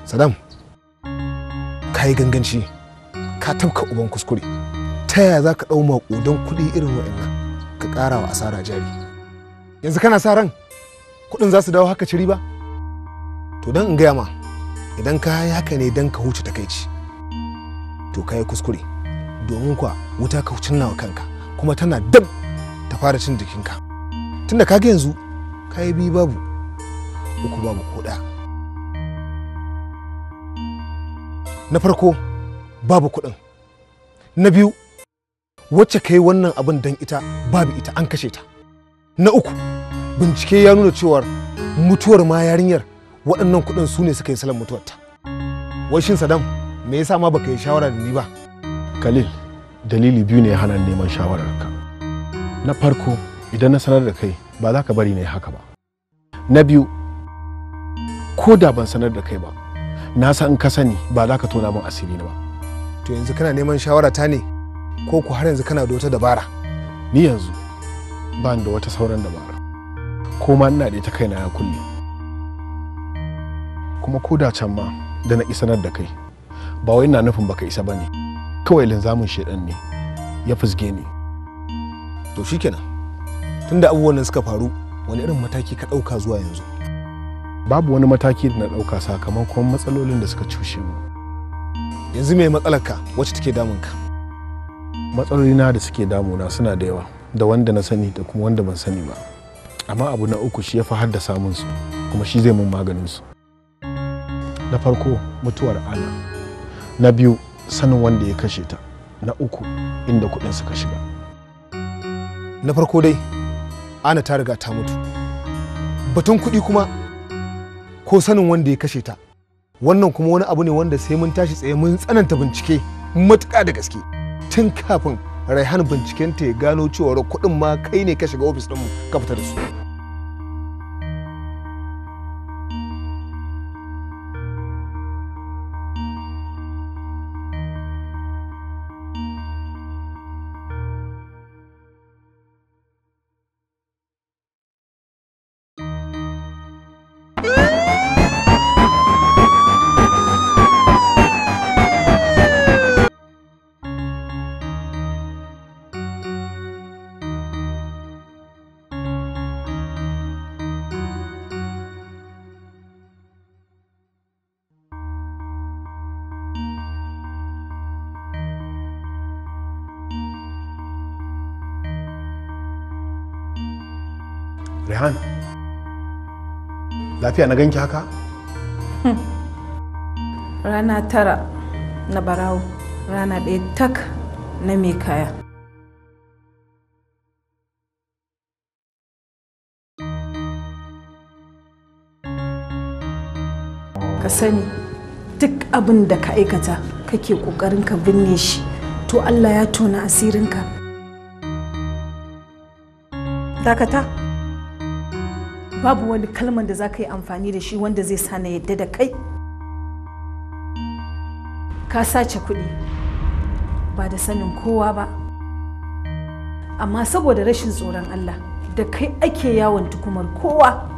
Saddam, ka yi ganganci, ka tafka uban kuskure. Ta yaya za ka ɗau maƙudan kuɗi irin waɗannan ka ƙara wa asara jari? Yanzu kana sa ran kuɗin za su dawo haka ci riba? To don in gaya ma, idan ka yi haka ne don ka huce takaici, to ka yi kuskure, domin kuwa wuta ka cinna wa kanka kuma tana dab ta fara cin jikinka. Tunda ka ga yanzu ka yi biyu babu, uku babu ko ɗaya. Na farko babu kuɗin, na biyu wacce ka yi wannan abin don ita babu ita, an kashe ta. Na uku, bincike ya nuna cewar mutuwar ma yarinyar waɗannan kuɗin su ne suka yi salon mutuwarta. Wai shin Saddam, me yasa ma baka yi shawara da ni ba? Khalil, dalili biyu ne ya hana neman shawararka. Na farko, idan na sanar da kai ba za ka bari na yi haka ba. Na biyu, ko da ban sanar da kai ba, na san in ka sani ba za ka tona min asiri na ba. To yanzu kana neman shawara ta ne ko ku har yanzu kana da wata dabara? Ni yanzu ba ni da wata sauran dabara. Ko ma ina da ita kaina ya kulle. Kuma ko da can ma da na sanar da kai, ba wai ina nufin baka isa bane. Kawai linzamin shedan ne ya fusge ni. To shikenan. Tunda abubuwan nan suka faru, wani irin mataki ka ɗauka zuwa yanzu? Babu wani mataki da na ɗauka sakamakon matsalolin da suka cushe mu. Yanzu me matsalarka wacce take damunka? Matsalolina da suke damuna suna da yawa, da wanda na sani da kuma wanda ban sani ba. Amma abu na uku shi ya fi haddasa mun su, kuma shi zai mun maganin su. Na farko, mutuwar Ana. Na biyu, sanin wanda ya kashe ta. Na uku, inda kuɗin suka shiga. Na farko dai, Ana ta riga ta mutu. Batun kuɗi kuma ko sanin wanda ya kashe ta, wannan kuma wani abu ne wanda sai mun tashi tsaye mun tsananta bincike matuƙa da gaske tun kafin Raihan bincikenta ya gano cewar kuɗin ma kai ne ka shiga ofis ɗinmu ka fita da su. Rehan, lafiya na ganki haka? Rana tara na barawo, rana ɗaya tak na mai kaya. Ka sani duk abin da ka aikata kake ƙoƙarin ka binne shi, to Allah ya tona asirinka. Dakata. Babu wani kalman da za ka yi amfani da shi wanda zai sa na yadda da kai. Ka sace kuɗi ba da sanin kowa ba, amma saboda rashin tsoron Allah da kai ake yawon tukumar kowa.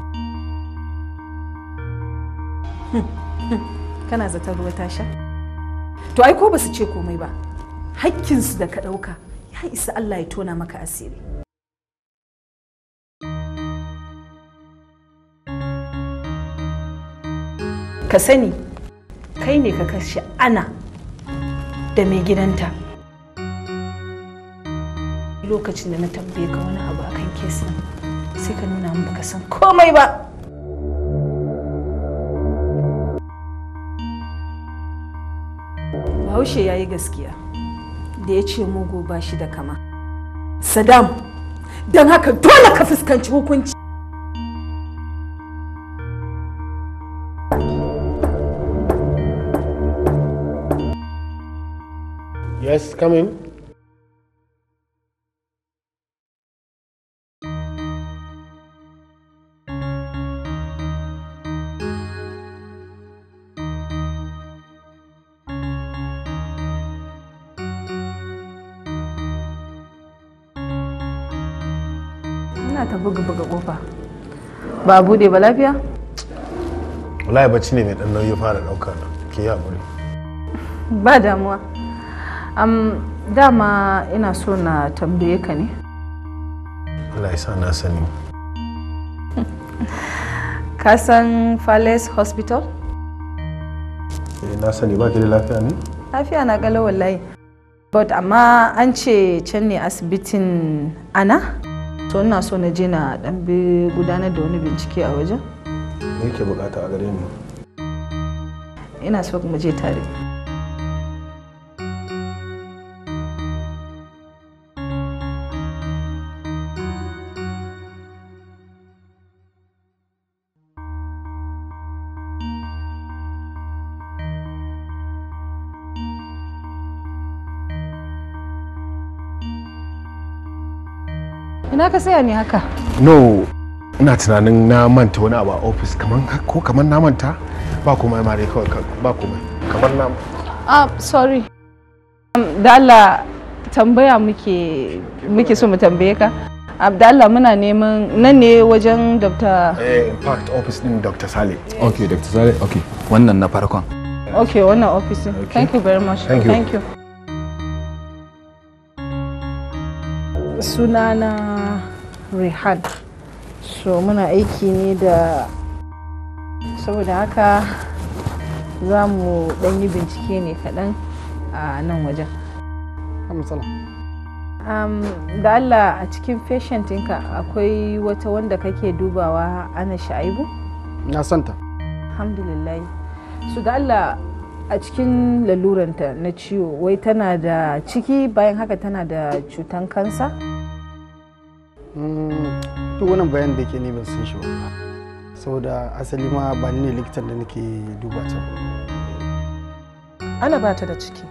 Kana zaton ruwa ta sha? To ai ko ba su ce komai ba, hakkinsu da ka ɗauka ya isa Allah ya tona maka asiri. Ka sani kai ne ka kashe Ana da mai gidanta. Lokacin da na tambaye ka wani abu akan kesin, sai ka nuna min baka san komai ba. Bahaushe ya yi gaskiya da ya ce mugu ba shi da kama. Saddam, don haka dole ka fuskanci hukunci. Yes, come in. Ina ta buga buga kofa. Ba a bude ba lafiya? Wallahi bacci ne mai dan nauyi fara dauka na. Ke yi hakuri. Ba damuwa. Dama ina so na tambaye ka ne. Allah ya sa na sani. Ka san Fales Hospital? Eh, na sani. Ba ki da lafiya ne? Lafiya na galo wallahi. But amma an ce can ne asibitin Ana? To ina so na je na dan bi gudanar da wani bincike a wajen. Me yake bukata a gare ni? Ina so mu je tare. Ina ka saya ne haka? No, ina tunanin na manta wani abu a ofis, kaman ko kaman na manta, ba komai ma dai kawai, ba komai. Kamar na Sorry. Da Allah tambaya muke so mu tambaye ka. Da Allah muna neman nan ne wajen Dr. In fact office din Dr. Sale. Okay, Dr. Sale. Okay. Wannan na farkon. Okay, wannan office. Okay. Thank you very much. Thank you. Thank you. Sunana Rehan. So muna aiki ne da, saboda haka za mu dan yi bincike ne kaɗan a nan wajen. Da Allah a cikin patient ɗinka akwai wata wanda kake dubawa, Ana Sha'ibu? Na santa. Alhamdulillah. So da Allah a cikin laluranta na ciwo, wai tana da ciki, bayan haka tana da cutan kansa? Duk wannan bayan da ke ne ban san shi ba, saboda asali ma ba ni ne likitan da nake duba ta. Ana ba ta da ciki,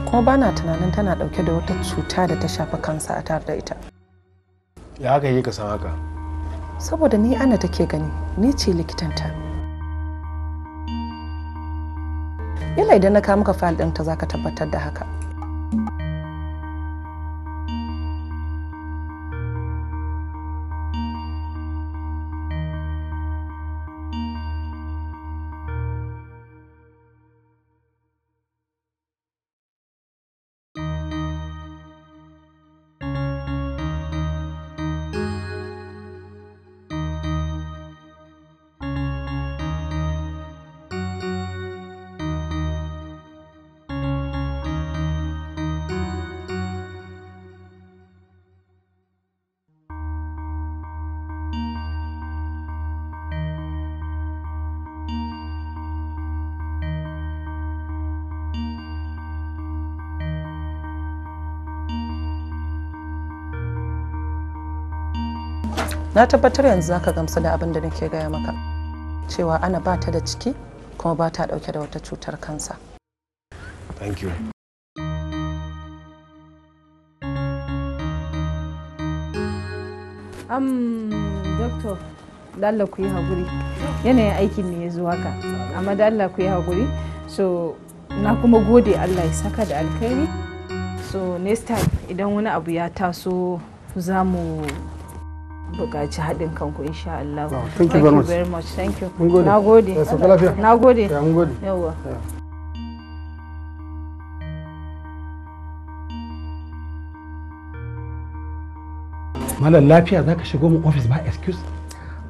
kuma ba na tunanin tana dauke da wata cuta da ta shafi kansa a tare da ita. Ya haka yi ka san haka? Saboda ni Ana take gani, ni ce likitanta. Yalla idan na kawo maka fayil ɗinta za ka tabbatar da haka. Na tabbatar yanzu zaka gamsu da abin da nake gaya maka, cewa Ana ba ta da ciki kuma ba ta dauke da wata cutar kansa. Thank you. Doctor, da Allah ku yi haƙuri. Yanayin aikin ne ya zo haka, amma da Allah ku yi haƙuri. So, na kuma gode, Allah ya saka da alkhairi. So, next time idan wani abu ya taso za mu buƙaci haɗin kanku insha Allah. Thank you very much. Very much. Thank you. Mun gode. Na gode. Ya sauka lafiya. Na gode. Ya mun gode. Yawwa. Malam lafiya za ka shigo mun ofis ba excuse?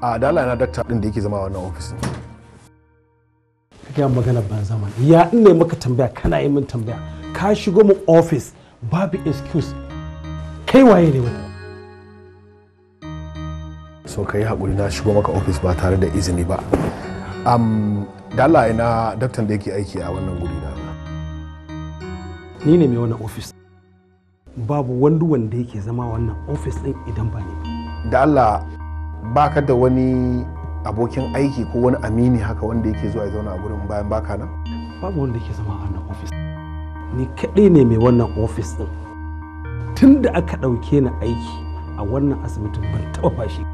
A da Allah na doctor din da yake zama a wannan ofis din. Ka gaya magana ban zaman. Ya in ne maka tambaya kana yi min tambaya. Ka shigo mun ofis babu excuse. Kai waye ne wani? So ka yi haƙuri na shigo maka ofis ba tare da izini ba. Da Allah ina doctor da yake aiki a wannan guri da Allah. Ni ne mai wannan ofis. Babu wani wanda yake zama wannan ofis din idan ba ni. Da Allah baka da wani abokin aiki ko wani amini haka wanda yake zuwa ya zauna a gurin bayan baka nan? Babu wanda yake zama a wannan ofis. Ni kaɗai ne mai wannan ofis din. Tun da aka ɗauke ni aiki a wannan asibitin ban taɓa fashi.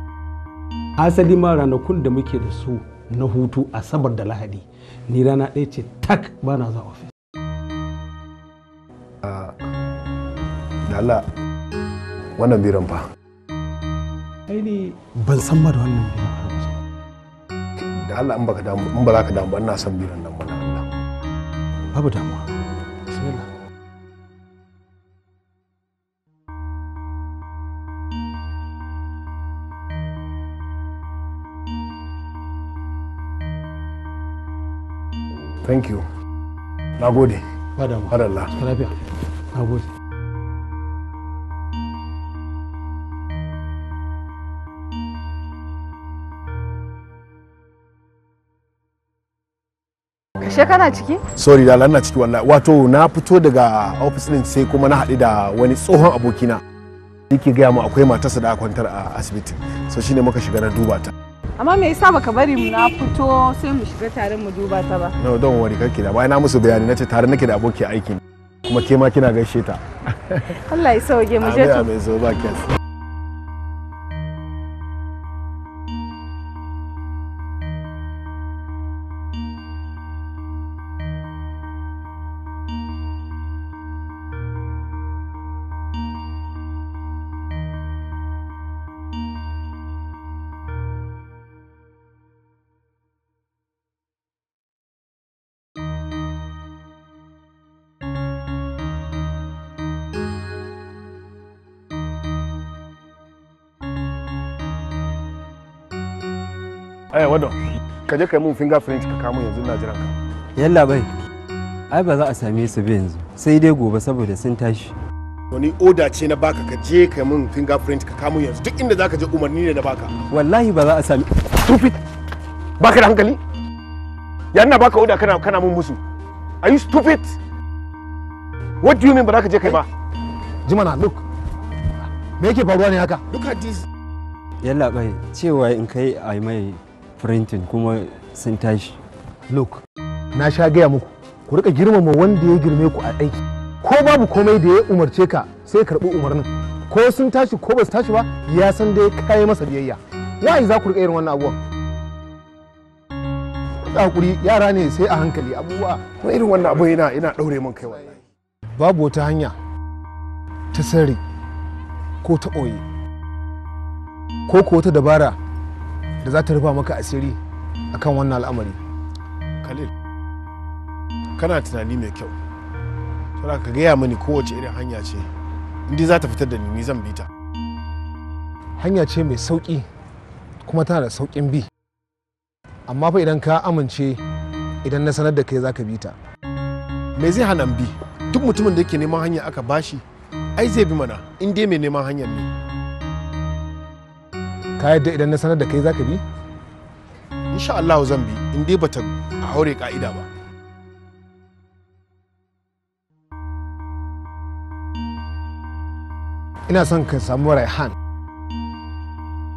Asali ma ranakun da muke da su na hutu Asabar da Lahadi, ni rana ɗaya ce tak ba na zuwa ofis. Da Allah wannan biran fa. Ai ni ban san ma da wannan biran a rubuce. Da Allah in baka damu, in ba za ka damu ba, ina son biran nan mana Allah. Babu damuwa. Bismillah. Thank you. Na gode. Ba damuwa. Madalla. Lafiya. Na gode. Kashe kana ciki? Sorry da ina ciki wallahi. Wato na fito daga office din sai kuma na haɗu da wani tsohon abokina. Yake gaya mu akwai matarsa da aka kwantar a asibiti. So shine muka shiga na duba ta. Amma me yasa baka bari mu na fito sai mu shiga tare mu duba ta ba? No, don't worry kake da. Bayan na musu bayani nace tare nake da aboki aiki. Kuma ke ma kina gaishe ta. Allah ya sauke mu je to. Amin so ba kes. Ai wado, ka je kai mun fingerprint ka kamo yanzu ina jiran ka. Yalla bai. Ai ba za a same su ba yanzu, sai dai gobe saboda sun tashi. Wani oda ce na baka ka je kai mun fingerprint ka kamo yanzu duk inda zaka je umarni ne na baka. Wallahi ba za a sami. Stupid. Baka da hankali? Ya ina baka oda kana mun musu. Are you stupid? What do you mean ba za ka je kai ba? Jimana, look. Me yake faruwa ne haka? Look at this. Yalla bai, cewa in kai ai mai printing kuma sun tashi. Look, na sha gaya muku, ku rika girmama wanda ya girme ku a aiki. Ko babu komai da ya umarce ka sai karɓi umarnin. Ko sun tashi ko ba su tashi ba, ya san dai kai masa biyayya. Why za ku rika irin wannan abubuwan? Ku hakuri, yara ne sai a hankali abubuwa. Kuma irin wannan abu yana daure min kai wallahi. Babu wata hanya ta sirri ko ta ɓoye ko ko wata dabara da za ta rufa maka asiri akan wannan al'amari. Khalil, kana tunani mai kyau. Saboda ka gaya mini kowace irin hanya ce, indai za ta fitar da ni zan bi ta. Hanya ce mai sauƙi kuma tana da sauƙin bi. Amma fa idan ka amince idan na sanar da kai za ka bi ta. Me zai hana bi? Duk mutumin da yake neman hanya aka bashi, ai zai bi mana, in dai mai neman hanyar ne. Ka yadda idan na sanar da kai zaka bi? Insha Allah zan bi, in dai bata haure ka'ida ba. Ina son ka samu Raihan,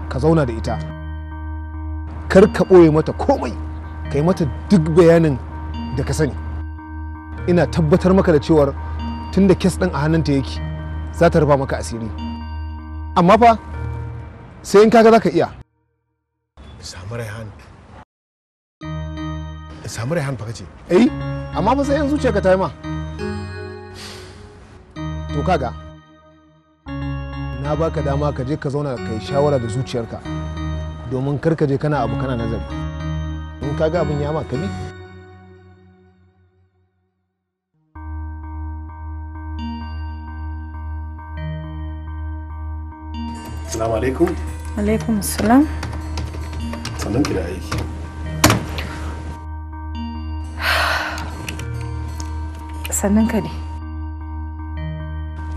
ka zauna da ita. Kar ka ɓoye mata komai, ka yi mata duk bayanin da ka sani. Ina tabbatar maka da cewar tunda kes ɗin a hannunta yake, za ta rufa maka asiri. Amma fa sai in kaga zaka iya. Samu Raihan. Samu Raihan fa kace? Eh, amma fa sai in zuciyarka ta yi ma. To kaga, na baka dama ka je ka zauna ka yi shawara da zuciyarka domin kar ka je kana abu kana nazari. In kaga abin ya ma ka bi. Assalamu alaikum. Alaikum salam. Sannan ki da aiki. Sannan ka ne.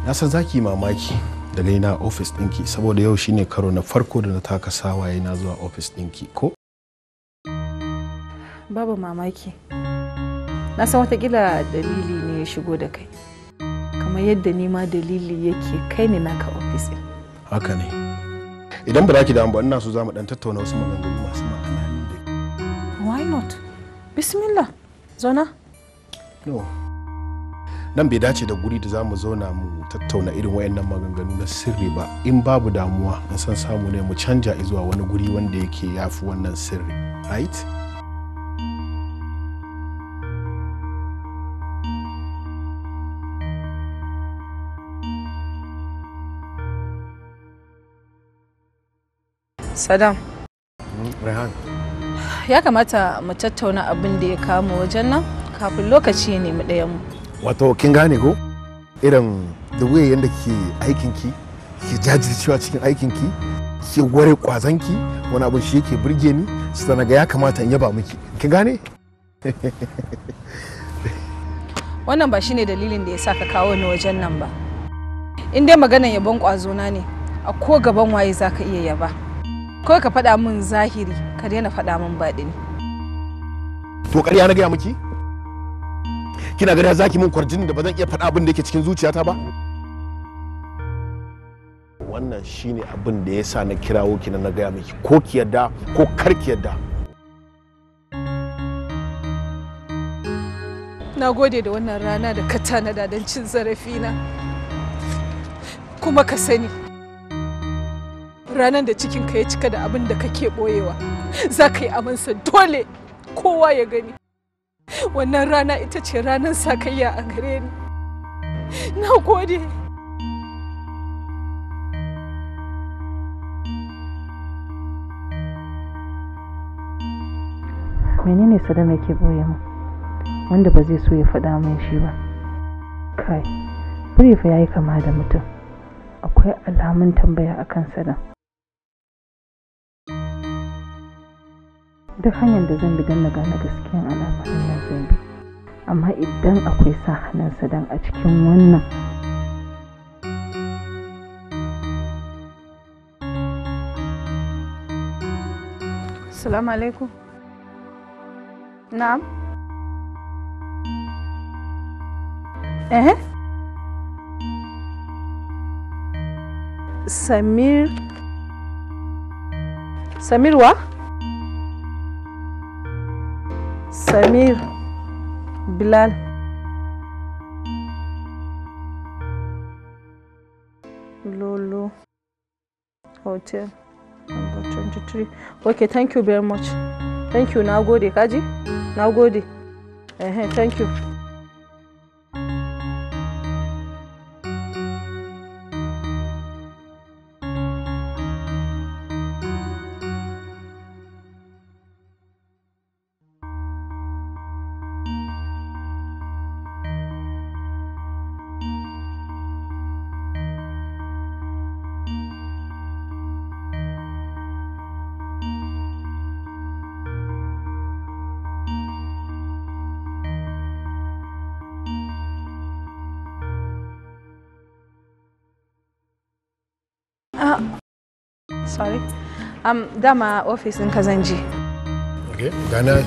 Na san za ki yi mamaki da gaina a ofis ɗinki saboda yau shine karo na farko da na taka sawaye na zuwa ofis ɗinki ko? Babu mamaki. Na san watakila dalili ne ya shigo da kai. Kamar yadda ni ma dalili yake kai ni naka ofis ɗin. Haka ne. Idan ba za ki damu ba ina so za mu ɗan tattauna wasu maganganu masu ma'ana ni da. Why not? Bismillah. Zauna. No. Nan bai dace da guri da za mu zauna mu tattauna irin wayannan maganganu na sirri ba. In babu damuwa, in san samu ne mu canja zuwa wani guri wanda yake yafi wannan sirri. Right? Saddam. Rehan. Ya kamata mu tattauna abin da ya kama wajen nan kafin lokaci ya nemi ɗayan mu. Wato kin gane ko? Irin the way yanda ke aikinki, ke jajircewa cikin aikinki, ke gware kwazanki, wani abin shi yake burge ni, sai na ga ya kamata in yaba miki. Kin gane? Wannan ba shine dalilin da ya sa ka kawo ni wajen nan ba. In dai maganan yabon kwazona ne, a ko gaban waye za ka iya yaba. Kawai ka faɗa min zahiri, ka daina faɗa min baɗini. To ƙarya na gaya miki? Kina gani zaki min kwarjinin da ba zan iya faɗa abin da yake cikin zuciyata ba? Wannan shine abin da ya sa na kirawo ki na gaya miki, ko ki yarda ko kar ki yarda. Na gode da wannan rana da ka tanada don cin zarafina. Kuma ka sani, ranar da cikinka ya cika da abin da kake ɓoyewa, za ka yi amansa dole kowa ya gani. Wannan rana ita ce ranar sakayya a gare ni. Na gode. Menene Sadam yake ɓoye mu wanda ba zai so ya faɗa min shi ba? Kai, biri fa yayi kama da mutum. Akwai alamun tambaya akan Sadam. Duk hanyar da zan bi don na gane gaskiyan al'amarin nan zan bi. Amma idan akwai sa hannun Sadam a cikin wannan, Assalamu alaikum. Na'am. Eh? Samir. Samir wa? Samir Bilal. Lolo Hotel number 23. Okay, thank you very much. Thank you. Na gode, kaji? Na gode. Thank you. Sorry. Dama ofis ɗinka zan je. Okay, gana.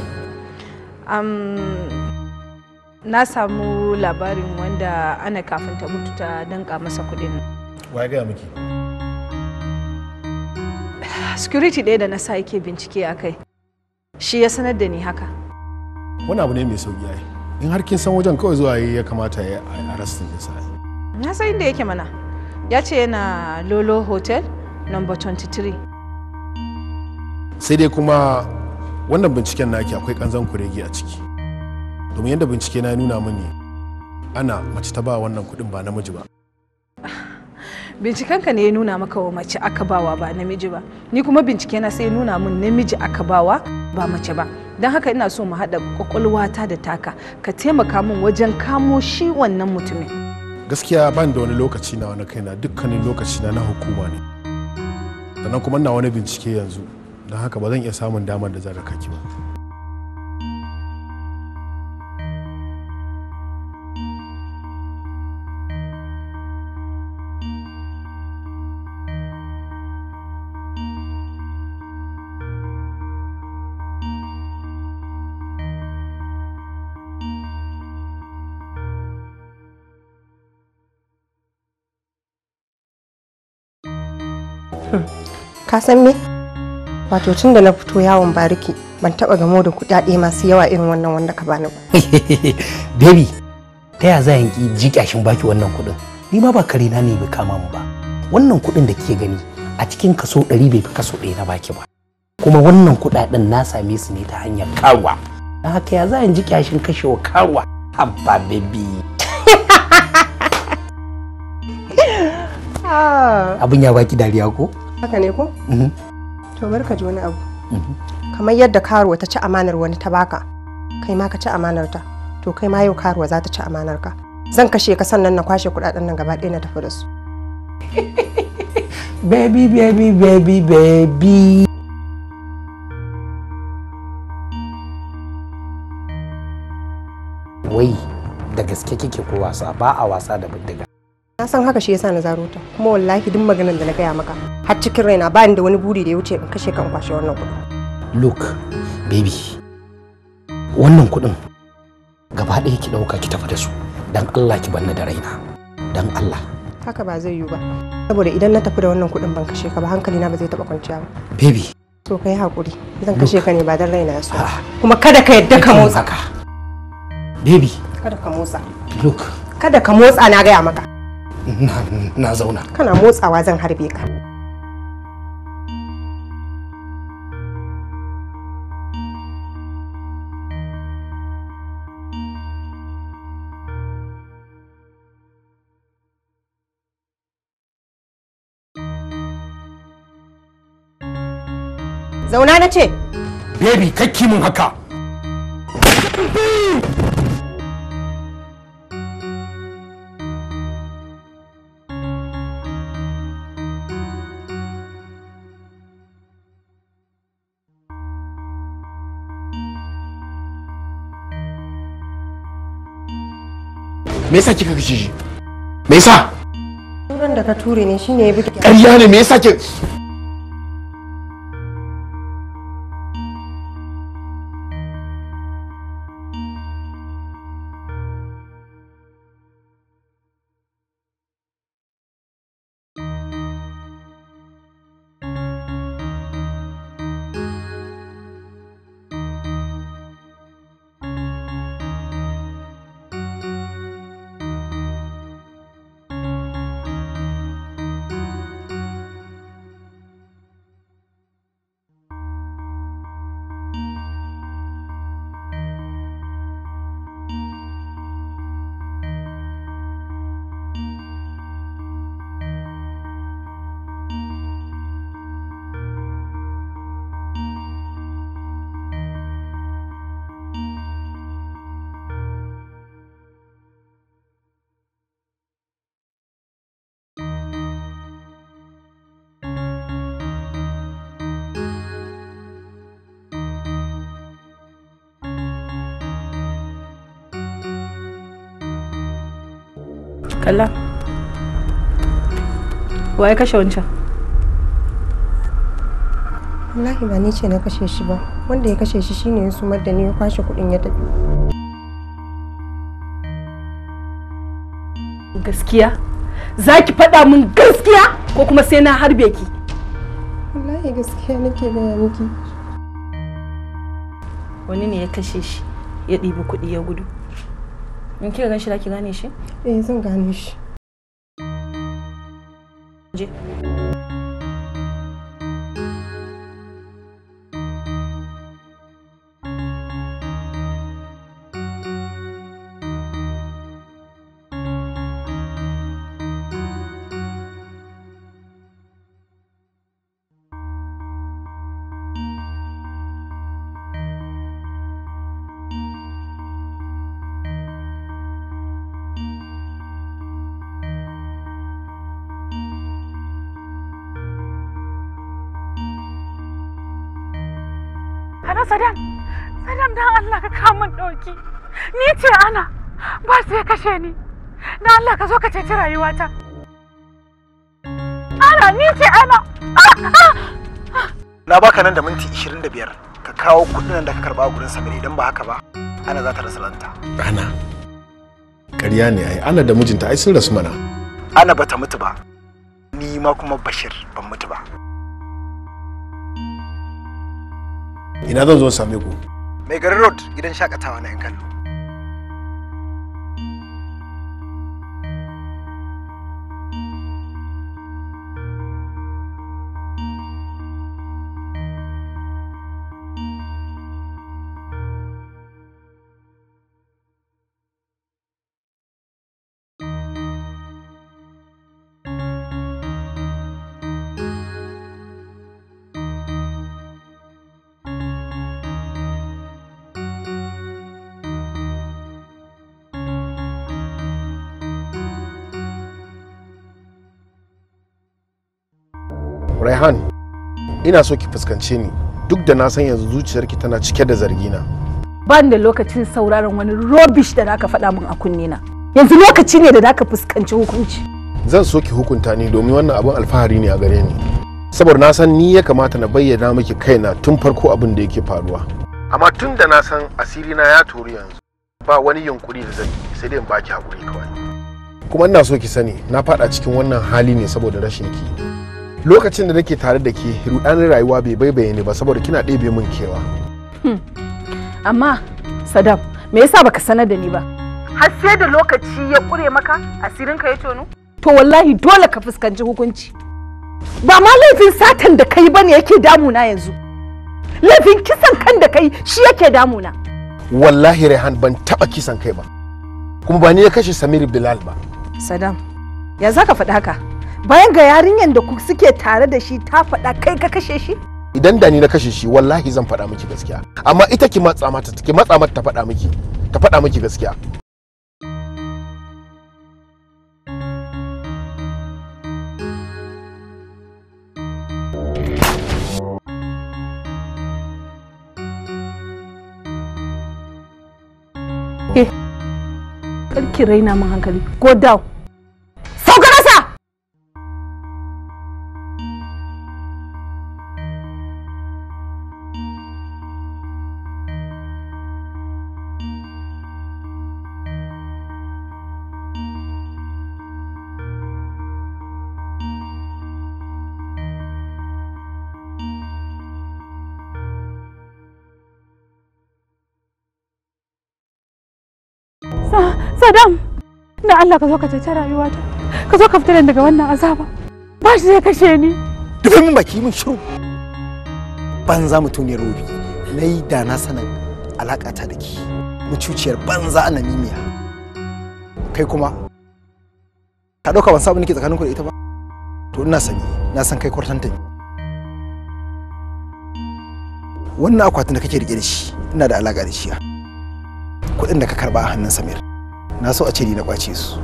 Na samu labarin wanda ana kafin ta mutu ta danka masa kuɗin. Wa ya gaya miki? Security ɗaya da na sa yake bincike a kai. Shi ya sanar da ni haka. Wani abu ne mai sauki ai. In har kin san wajen kawai zuwa ya kamata ya arrestin ɗinsa. Na san inda yake mana. Ya ce yana Lolo Hotel number 23. Sai dai kuma wannan binciken naki akwai kanzan kurege a ciki. Domin yadda bincike na nuna mini, ana mace ta ba wannan kudin ba namiji ba. Bincikenka ne ya nuna maka wa mace aka bawa ba namiji ba. Ni kuma bincike na sai ya nuna min namiji aka bawa ba mace ba. Don haka ina so mu haɗa kwakwalwata da taka, ka taimaka min wajen kamo shi wannan mutumin. Gaskiya ban da wani lokaci na wani kaina, dukkanin lokaci na na hukuma ne. Sannan kuma ina wani bincike yanzu, don haka ba zan iya samun damar da zan raka ki ba. Ka san me? Wato tun da na fito yawon bariki ban taba gamo da kudade masu yawa irin wannan wanda ka bani ba. Baby, ta ya za yanki ji kyashin baki wannan kudin? Ni ma ba kare na ne bai kama mu ba. Wannan kudin da kike gani a cikin kaso 100 bai fi kaso 1 na baki ba. Kuma wannan kudaden na same su ne ta hanyar karuwa. Dan haka ya za in ji kyashin kashewa karuwa? Habba baby. Abin ya baki dariya ko? Haka ne ko? To bar ka ji wani abu. Kamar yadda karuwa ta ci amanar wani ta baka, kai ma ka ci amanar ta. To kai ma yau karuwa za ta ci amanar ka. Zan kashe ka sannan na kwashe kuɗaɗen nan gaba ɗaya na tafi da su. Baby, baby, baby, baby. Wai da gaske kike ko wasa? Ba a wasa da bindiga. Na san haka shi yasa na zaro ta, kuma wallahi duk maganar da na gaya maka har cikin raina ba ni da wani buri da ya wuce in kashe ka in kwashe wannan kuɗin. Look, baby, wannan kuɗin gaba ɗaya ki ɗauka ki tafi da su. Dan Allah ki banna da raina. Dan Allah. Haka ba zai yiwu ba. Saboda idan na tafi da wannan kuɗin ban kashe ka ba, hankali na ba zai taɓa kwanciya ba. Baby. To kai hakuri, zan kashe ka ne ba dan raina ya so. Kuma kada ka yadda ka motsa. Baby. Kada ka motsa. Look. Kada ka motsa na gaya maka. Na zauna. Kana motsawa zan harbe ka. Zauna na ce. Baby, kakki mun haka. Me yasa kika kashe shi? Me yasa? Turan da ka ture ne shine ya buge. Ƙarya ne, me yasa ki Kalla. Waye kashe wancan? Wallahi ba ni ce na kashe shi ba. Wanda ya kashe shi shine ya sumar da ni ya kwashe kuɗin ya tafi. Gaskiya? Za ki faɗa min gaskiya ko kuma sai na harbe ki? Wallahi gaskiya nake gaya miki. Wani ne ya kashe shi ya ɗibi kuɗi ya gudu. In kika gan shi za ki gane shi? Eh, zan gane shi. Je. Hello Sadam, Sadam dan Allah ka kawo min ɗauki. Ni ce Ana, ba sai kashe ni. Dan Allah ka zo ka ceci rayuwata. Ana, ni ce Ana. Na baka nan da minti 25 ka kawo kuɗin nan da ka karba a gurin Samir, idan ba haka ba Ana za ta rasa ranta. Ana? Ƙarya ne ai, Ana da mijinta ai sun rasu mana. Ana bata mutu ba. Ni ma kuma Bashir ban mutu ba. Ina zan zo same ku? Mai garin Road, gidan shakatawa na 'yan kallo. Raihan, ina so ki fuskance ni duk da na san yanzu zuciyarki tana cike da zargina. Ban da lokacin sauraron wani rubbish da zaka faɗa min a kunne na. Yanzu lokaci ne da zaka fuskanci hukunci. Zan so ki hukunta ni domin wannan abin alfahari ne a gare ni. Saboda na san ni ya kamata na bayyana miki kaina tun farko abin da yake faruwa. Amma tun da na san asiri na ya tori yanzu, ba wani yunkuri da zan yi sai dai in baki hakuri kawai. Kuma ina so ki sani na faɗa cikin wannan hali ne saboda rashin ki. Lokacin da nake tare da ke, rudanin rayuwa bai baibaye ni ba saboda kina ɗebe min kewa. Amma Saddam, me yasa baka sanar da ni ba? Har sai da lokaci ya kure maka asirinka ya tono? To wallahi dole ka fuskanci hukunci. Ba ma laifin satan da kai bane yake damuna yanzu. Laifin kisan kan da kai shi yake damuna. Wallahi Raihan, ban taba kisan kai ba. Kuma ba ni ya kashe Samir Bilal ba. Saddam, ya zaka faɗi haka? Bayan ga yarinyar da suke tare da shi ta faɗa kai ka kashe shi? Idan da ni na kashe shi wallahi zan faɗa miki gaskiya. Amma ita ki matsa mata, ki matsa mata ta faɗa miki, ta faɗa miki gaskiya. Karki raina min hankali. Go down. Sauka kasa! Saddam, da Allah ka zo ka ceci rayuwata. Ka zo ka fita daga wannan azaba. Ba shi zai kashe ni. Dufe min baki min shiru. Banza mutuniyar robi. Na yi da na sanin alaƙata da ke. Mucuciyar banza a namimiya. Kai kuma, ka ɗauka ban sabu nake tsakaninku da ita ba? To ina sani, na san kai kwartanta ne. Wannan akwatin da kake riƙe da shi, ina da alaƙa da shi. Kuɗin da ka karɓa a hannun Samir, na so a ce ni na kwace su.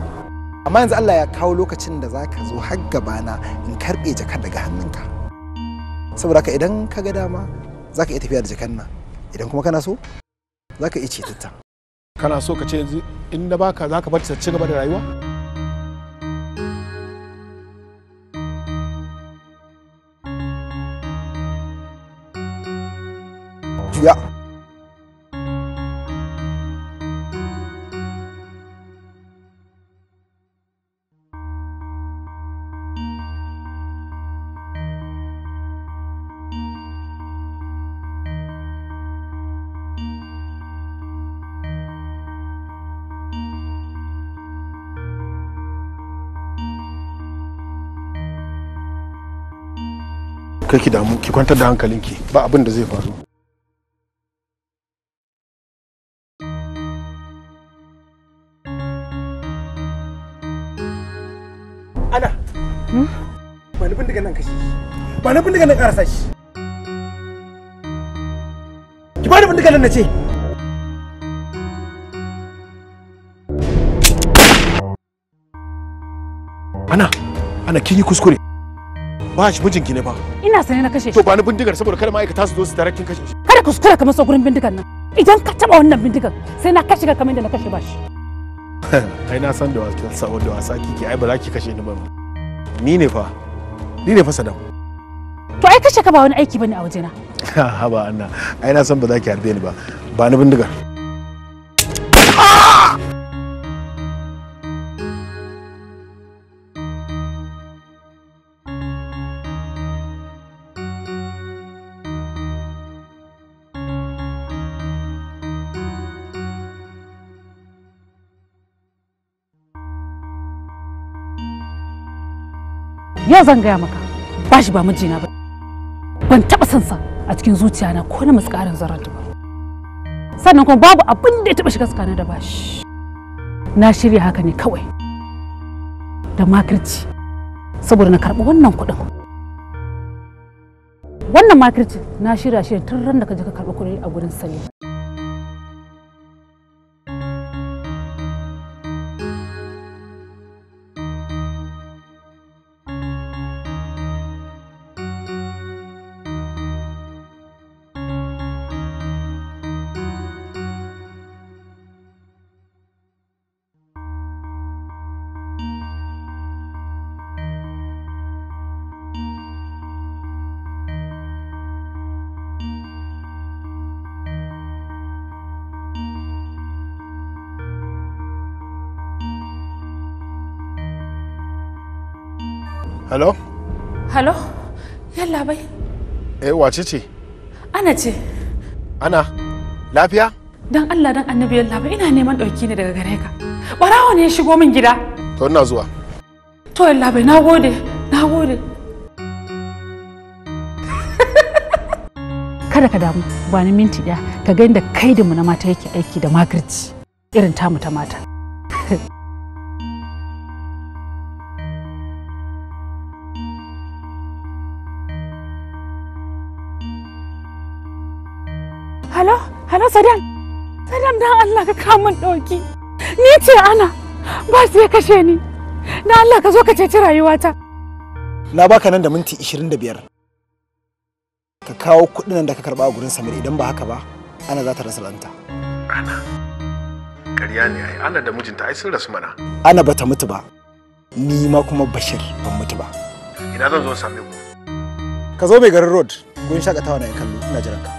Amma yanzu Allah ya kawo lokacin da zaka zo har gabana in karɓe jakar daga hannunka. Saboda haka idan ka ga dama zaka iya tafiya da jakar nan, idan kuma kana so zaka iya cetatta. Kana so ka ce yanzu in na baka zaka bar ta ci gaba da rayuwa? Juya. Kai ki damu, ki kwantar da hankalinki, ba abin da zai faru. Ana, ba ni bindigan nan kashe shi, ba ni bindigan nan karasa shi. Ki ba ni bindigan nan na ce. Ana, Ana kin yi kuskure. Ba shi mijinki ne ba. Ina sane na kashe shi. To ba ni bindigar saboda kada ma'aikata su zo su tarar kin kashe shi. Kada kuskura ka masa gurin bindigar nan. Idan ka taba wannan bindigar sai na kashe ka kamar yadda na kashe bashi. Ai na san da wasa da wasa kike, ai ba za ki kashe ni ba. Ni ne fa. Ni ne fa Saddam. To ai kashe ka ba wani aiki bane a wajena. Haba Anna, ai na san ba za ki harbe ni ba. Ba ni bindigar. Yau zan gaya maka, bashi ba mijina ba. Ban taɓa son sa a cikin zuciyana ko na muskarin zarrata ba. Sannan kuma babu abin da ya taɓa shiga tsakanin da bashi. Na shirya haka ne kawai da makirci saboda na karɓi wannan kuɗin. Wannan makirci na shirya shi tun ran da ka je ka karɓi kuɗi a gurin Salim. Hello? Hello? Yalla bai. Eh, wace ce? Ana ce. Ana? Lafiya? Dan Allah dan Annabi yalla bai, ina neman dauki ne daga gare ka. Barawo ne ya shigo min gida. To ina zuwa. To yalla bai, nagode, nagode. Kada ka damu, ba ni minti ɗaya ka ga inda kaidinmu na mata yake aiki da makirci irin tamu ta mata. Halo, halo Saddam. Saddam dan Allah ka kawo min ɗauki. Ni ce Ana, ba su ya kashe ni. Dan Allah ka zo ka ceci rayuwata. Na baka nan da minti 25. Ka kawo kuɗin da ka karɓa a gurin Samir, idan ba haka ba, Ana za ta rasa ranta. Ana? Ƙarya ne ai, Ana da mijinta ai sun rasu mana. Ana bata mutu ba. Ni ma kuma Bashir ban mutu ba. Ina zan zo same ku? Ka zo mai garin road, gurin shakatawa na kallo, ina jiran ka.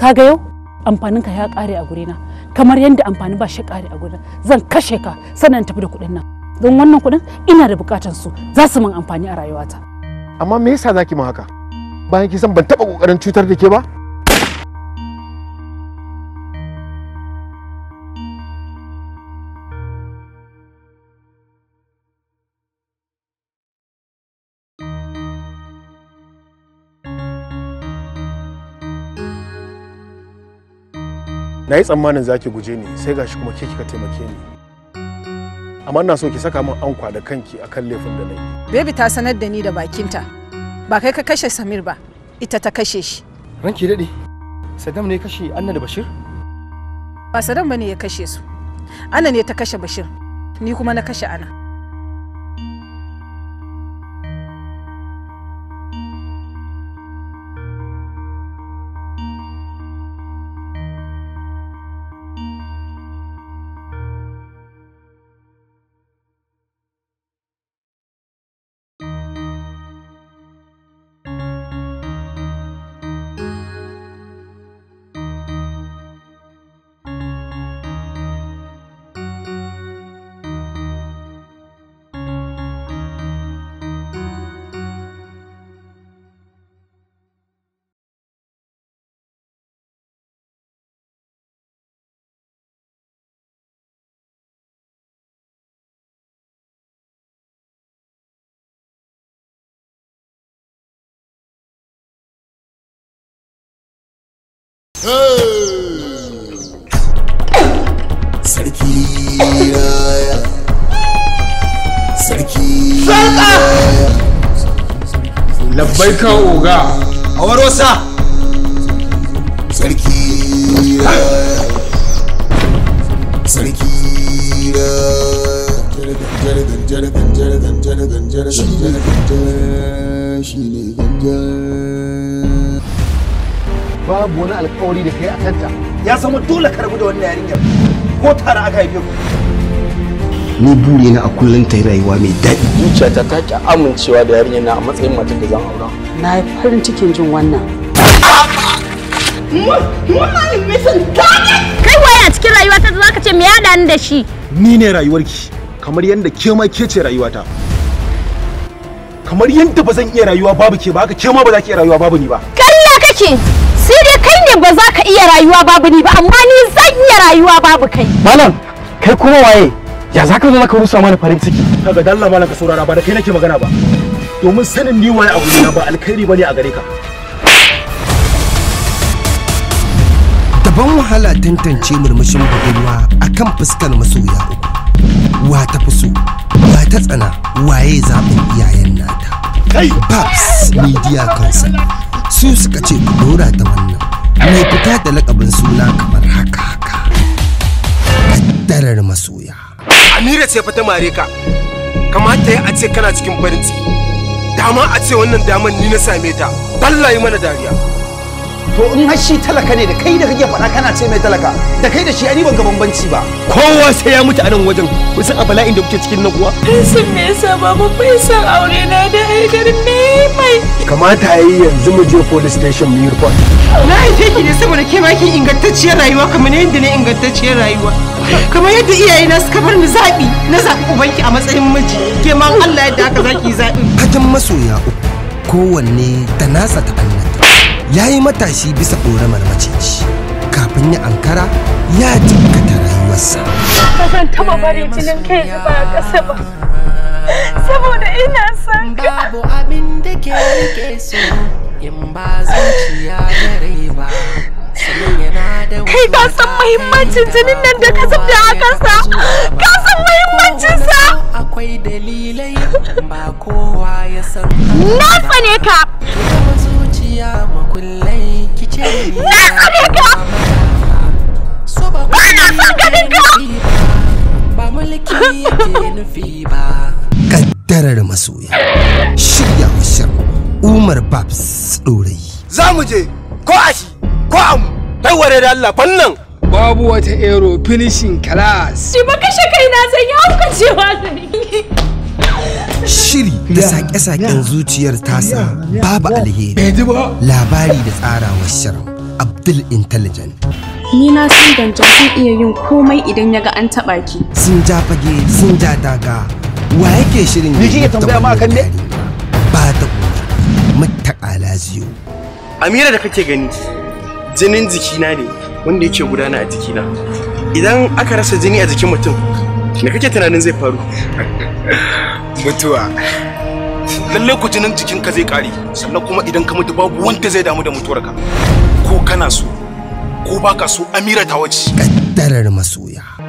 Kaga yau amfaninka ya ƙare a gurina, kamar yadda amfanin ba shi ƙare a gurina. Zan kashe ka sannan tafi da kuɗin nan. Don wannan kuɗin ina da buƙatar su, za su min amfani a rayuwata. Amma me yasa zaki min haka? Bayan ki san ban taɓa ƙoƙarin cutar da ke ba? Na yi tsammanin za ki guje ni, sai gashi kuma ke kika taimake ni. Amma ina so ki saka min ankwa da kanki akan laifin da na yi. Baby ta sanar da ni da bakinta. Ba kai ka kashe Samir ba, ita ta kashe shi. Ranki daɗe, Saddam ne ya kashe Anna da Bashir? Ba Saddam bane ya kashe su. Anna ne ta kashe Bashir, ni kuma na kashe Ana. Sarki raya, sarki Labbaika oga. Awarosa. Sarki raya, sarki raya. Jaragan jaragan jaragan jaragan jaragan shi ne gangan. Babu wani alƙawari da kai a kanta. Ya zama dole ka rabu da wannan yarinyar, ko tare aka haife ku. Ni buri na a kullum ta yi rayuwa mai daɗi. Zuciyata ta ki amincewa da yarinyar na a matsayin matar da zan aura. Na yi farin cikin jin wannan. Kai waye a cikin rayuwata da zaka ce me ya haɗa ni da shi? Ni ne rayuwarki, kamar yadda ke ma ke ce rayuwata. Kamar yadda ba zan iya rayuwa babu ke ba, haka ke ma ba za ki iya rayuwa babu ni ba. Ƙarya kake! Sai dai kai ne ba za ka iya rayuwa babu ni ba, amma ni zan iya rayuwa babu kai. Malam, kai kuma waye? Ya za ka zo ka rusa mana farin ciki? Kaga dalla malam ka saurara, ba da kai nake magana ba. Domin sanin ni waye a gurina ba alkhairi bane a gare ka. Daban wahala tantance murmushin budurwa akan fuskar masoya uku. Wa ta fi so, wa ta tsana, waye zaɓin iyayen nata. Babs Media Concept su suka ce ku dora ta wannan mai fita da lakabin suna kamar haka haka. Kaddarar masoya. Amira ce fa ta mare ka. Kamata ya a ce kana cikin farin ciki. Dama a ce wannan daman ni na same ta. Dalla yi mana dariya. To in har shi talaka ne da kai da kake faɗa kana ce mai talaka, da kai da shi ani ban ga bambanci ba. Kowa sai ya mutu a nan wajen. Kun san a bala'in da kuke cikin nan kuwa? Sun me yasa babu bai san aure na da Haidar ne mai. Kamata yayi yanzu mu je police station mu yi report. Na haife ki ne saboda ke ma kin ingantacciyar rayuwa kamar yadda ne ingantacciyar rayuwa. Kamar yadda iyayena suka bar ni zaɓi, na zaɓi ubanki a matsayin miji. Ke ma Allah yadda haka zaki zaɓi. Fagen masoya uku kowanne da nasa ta'annata. Ya yi matashi bisa ƙoramar maciji kafin ya ankara ya jikkata rayuwarsa. Ba zan taɓa bari jinin kai zuba a ƙasa ba. Saboda ina son ka. Babu abin da ke rike so in ba zuciya da rai ba. Kai ka san muhimmancin jinin nan da ka zubda a kansa. Ka san muhimmancin sa. Akwai dalilai ba kowa ya san. Na tsane ka. Zuciya makullai kice ni. Na tsane ka. Ba na son ganin ka. Ba mulki yake nufi ba. Kaddarar masoya. Shirya wa shirin Umar Babs Ɗorayi. Za mu je ko a shi ko a mu. Kai ware da Allah fannan. Babu wata ero finishing class. Shi ba kashe kaina zan yi haukacewa zan yi. Shiri da sake-saken zuciyar tasa babu alheri. Labari da tsarawar shirin Abdul Intelligent. Ni na san Danja zai iya yin komai idan ya ga an taɓa ki. Sun ja fage sun ja daga wa yake shirin Ni kike tambaya ma akan ne? Ba ta mutaka laziyo. Amira da kake gani jinin jikina ne wanda yake gudana a jikina. Idan aka rasa jini a jikin mutum, me kake tunanin zai faru? Mutuwa. Lalle ku jinin jikinka zai kare, sannan kuma idan ka mutu babu wanda zai damu da mutuwarka. Ko kana so, ko baka so Amira ta wace. Kaddarar masoya.